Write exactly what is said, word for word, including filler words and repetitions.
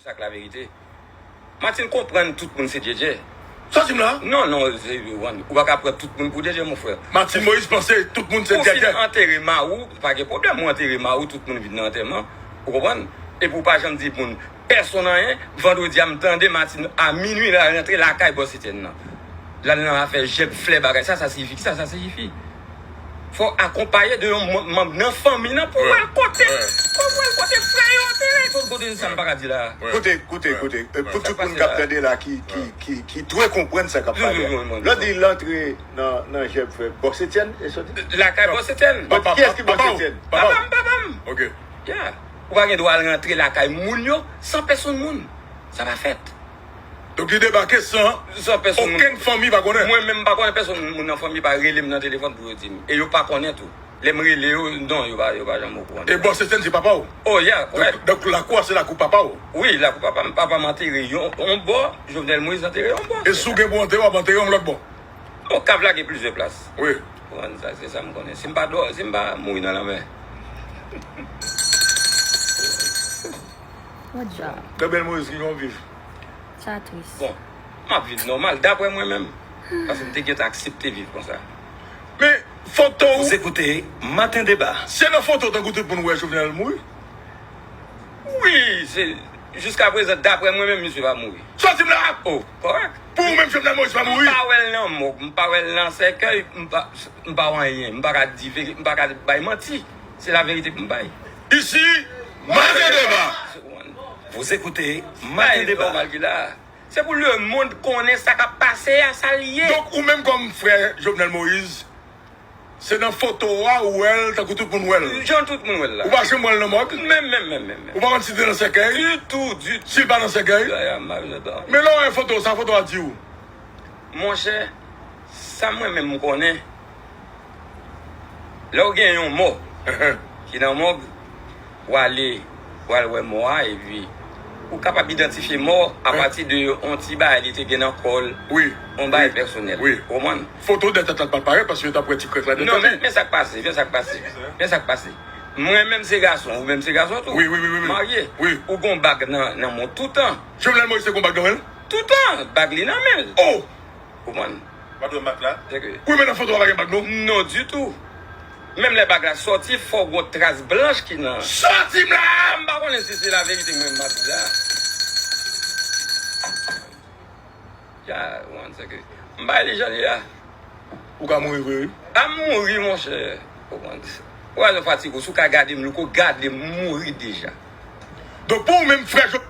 Sa k laverite. Martine konprann tout moun se Djèdjè. Sòti m la. Non, non, se, ou pa ka pran tout moun pou Djèdjè, mon frè. Martine Moïse panse tout moun se Djèdjè. Ou fin antere mari w, pa gen pwoblèm, ou antere mari w, tout moun vin nan antèman. Ou konprann? Epi ou pa janm di moun pèsonn anyen. Vandredi a, m tande Martine a minui la rantre lakay Bòs Etienne nan. L al nan afè jèb, flè, bagay. Sa, sa siyifi? Kisa sa siyifi? Fò akonpaye de yon manm nan fanmi nan pou wè l kote, pou wè l kote frè yo antere. Kote sa m pa ka di la? Koute, koute, koute. Pou tout moun k ap tande la ki, ki, ki, ki dwe konprann sa k ap pale a. Lè w di l antre nan, nan jèb frè Bòs Etienne, e sòti? Lakay Bòs Etienne. But kiyès ki Bòs Etienne? Papa m, papa m. Ok. Yeah. Ou pa gen dwa al rantre lakay moun yo san pèsonn moun. Sa pa fèt. Donk li debake san okenn fanmi pa konnen. Mwen menm m pa konnen pèsonn moun nan fanmi pa rele m nan telefòn pou yo di m. E yo pa konnen tou. Lè m rele yo, non, yo pa, yo pa janm okouran de sa. E Bòs Etienne se papa w? Oh yeah, kòrèk. Donk lakou a se lakou papa w? Wi, lakou papa m. Papa m antere yon, yon bò, Jovenel Moïse antere yon bò. E si w gen pou antere, w ap antere yon lòt bò? Bon, kav la gen plizyè plas. Wi. Ou konprann sa, se sa m konnen. Si m pa dò, si m pa mouri nan lanmè. What job? Gabriel Moïse ki jan w viv? Sa tris. Bon, m ap viv nòmal, daprè mwen menm. Paske m te gentan aksepte viv konsa. Men, foto w. Vous écoutez Matin Débat. Se nan foto w tankou tout moun wè Jovenel mouri? Wi, se, jiskaprezan, daprè mwen menm, misye pa mouri. Sòti m la! Oh, kòrèk. Pou ou menm Jovenel Moïse pa mouri? M pa wè l nan mòg, m pa wè l nan sèkèy, m pa, m pa wè anyen, m pa ka di veri-, m pa ka bay manti. Se laverite pou m bay. Isi, Maten Deba! Vous écoutez Maten Deba. Se pou lemonn konnen sa k ap pase a, sa l ye. Donk, ou menm kòm frè Jovenel Moïse, se nan foto a ou wè l, tankou tout moun wè l. Jan tout moun wè l la. Ou pa janm wè l nan mòg? Menm, menm, menm, menm. Ou pa konn si l te nan sèkèy? Ditou, ditou. Si l pa nan sèkèy? Men lè w wè foto, sa foto a di w? Monchè, sa mwen menm m konnen, lè w gen yon mò ki nan mòg, w ale, w al wè mò a, epi ou kapab idantifye mò apati de yon ti bagay li te gen nan kò l, yon bagay pèsonèl. Ou konprann? Foto dèyè tèt la pa t parèt paske yo t ap wè ti krèk la dèyè tèt li. Non, men sa k pase, men sa k pase, men sa k pase. Mwen menm se gason, ou menm se gason tou. Wi, wi, wi, wi. Marye. Wi. Ou gon bag nan, nan men w toutan. Jovenel Moïse te gon bag nan men l? Toutan, bag li nan men l. Oh! Ou konprann? Ou pa t wè mak la? Wi, men nan foto a pa gen bag non. Non ditou. Menm lè bag la sòti, fò w gon tras blanch ki nan. Sòti m la! M pa konnen si se laverite mwen m ap di la. Ya, ou konprann sa ke. M bay li jan li la. Ou ka mouri vre wi. A m mouri monchè. Ou konprann? Ou wè jan fatige w, si w ka gade m louko, gade m, m mouri deja. Donk pou ou menm frè Jovenel